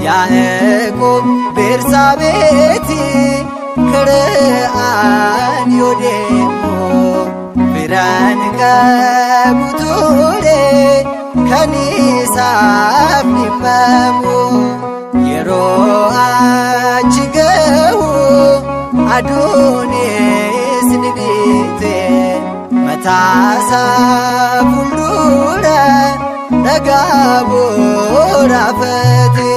Yaaqoob Beersaabeeti karaan yoo deemu firaan qabu ture kan isaaf dhimmamu yeroo achi ga'u aduunis ni dhiite mataasaa fuuldura dhagaa boraafate.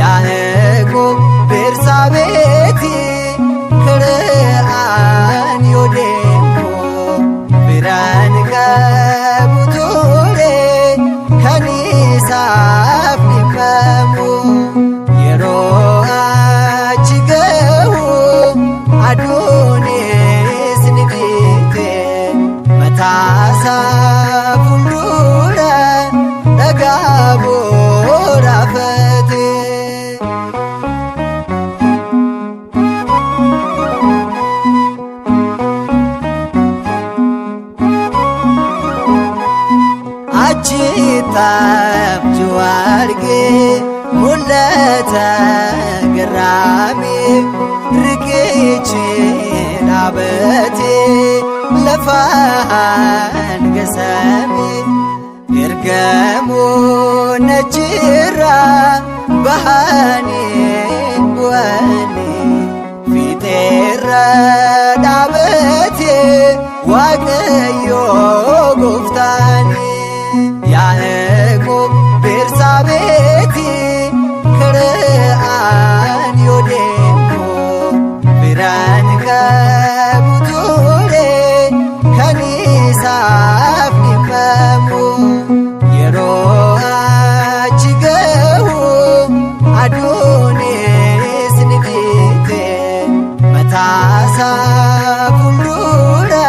Yaaqoob Beersaabeeti karaan yoo deemu firaan qabu ture kan isaaf dhimmamu yeroo achi ga'u aduunis ni dhiite mataasaa fuuldura dhagaa boraafate. Achitti abjuu argee mul'ata garraamii riqichi dhaabatee lafa hanga samii ergamoonni achirraa bahanii bu'anii fiixeerra dhaabatee Waaqayyo gooftaani. Yaaqoob Beersaabeeti karaan yoo deemu firaan qabu ture kan isaaf dhimmamu yeroo achi ga'u aduunis ni dhiite mataasaa fuuldura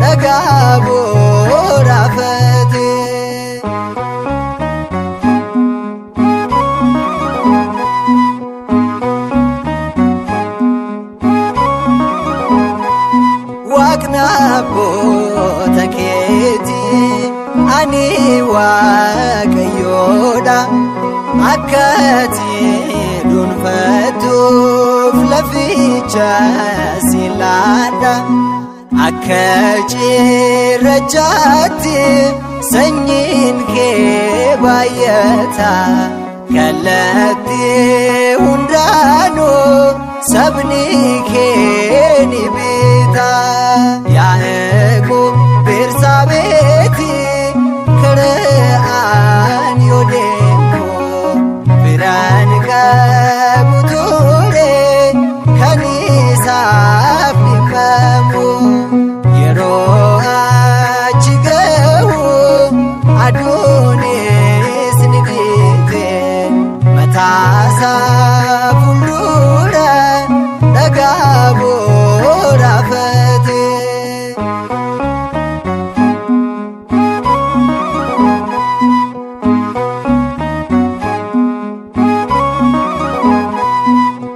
dhagaa boraafate. Waaqni abboota keetii ani Waaqayyoodha. Akka ati dhuunfattuuf laficha si laadha. Akka cirrachaatti sanyiin kee baay'ata. Kallattii hundaanuu sabni kee ni bita. Yaaqoob Beersaabeeti karaan yoo deemu firaan qabu ture kan isaaf dhimmamu yeroo achi ga'u aduunis ni dhiite mataasaa fuuldura dhagaa boraafate.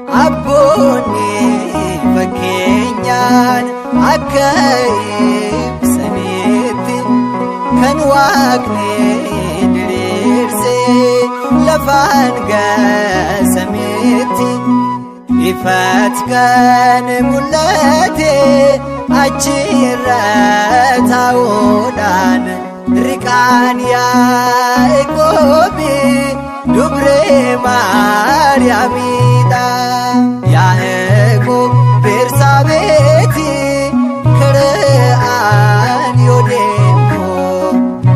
Abboonni fakkeenyaan akka ibsanitti kan Waaqni diriirsee lafaan gaasamitti ifat kan mul'ate achirra taa'uudhaan riqaan Yaaqoobi dubree Maariyaamiidha. Yaaqoob Beersaabeeti karaan yoo deemu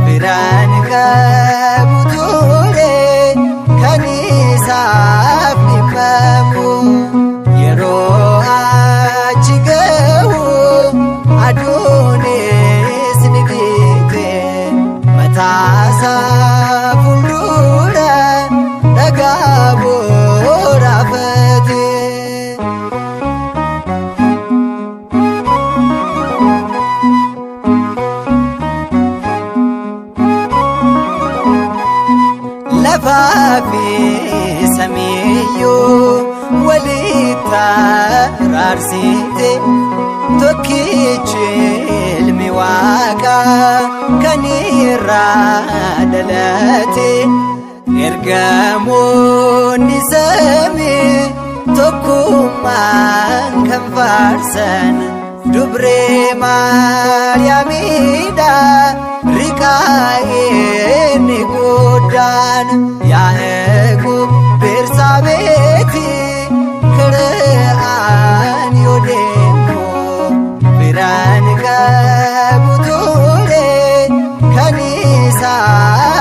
firaan qabu ture kan isaaf dhimmamu yeroo achi ga'u aduunis ni dhiite mataasaa fuuldura dhagaa boraafate. Lafaa fi samiiyyuu walitti araarsite tokkichi ilmi Waaqaa kan irraa dhalate. Ergamoonni samii tokkummaan kan faarsan dubree Maariyaamiidha riqaa'een guddaan Yaaqoob Bersaabeeti kira'aan yoo deemu biraan qabu ture kan isaa.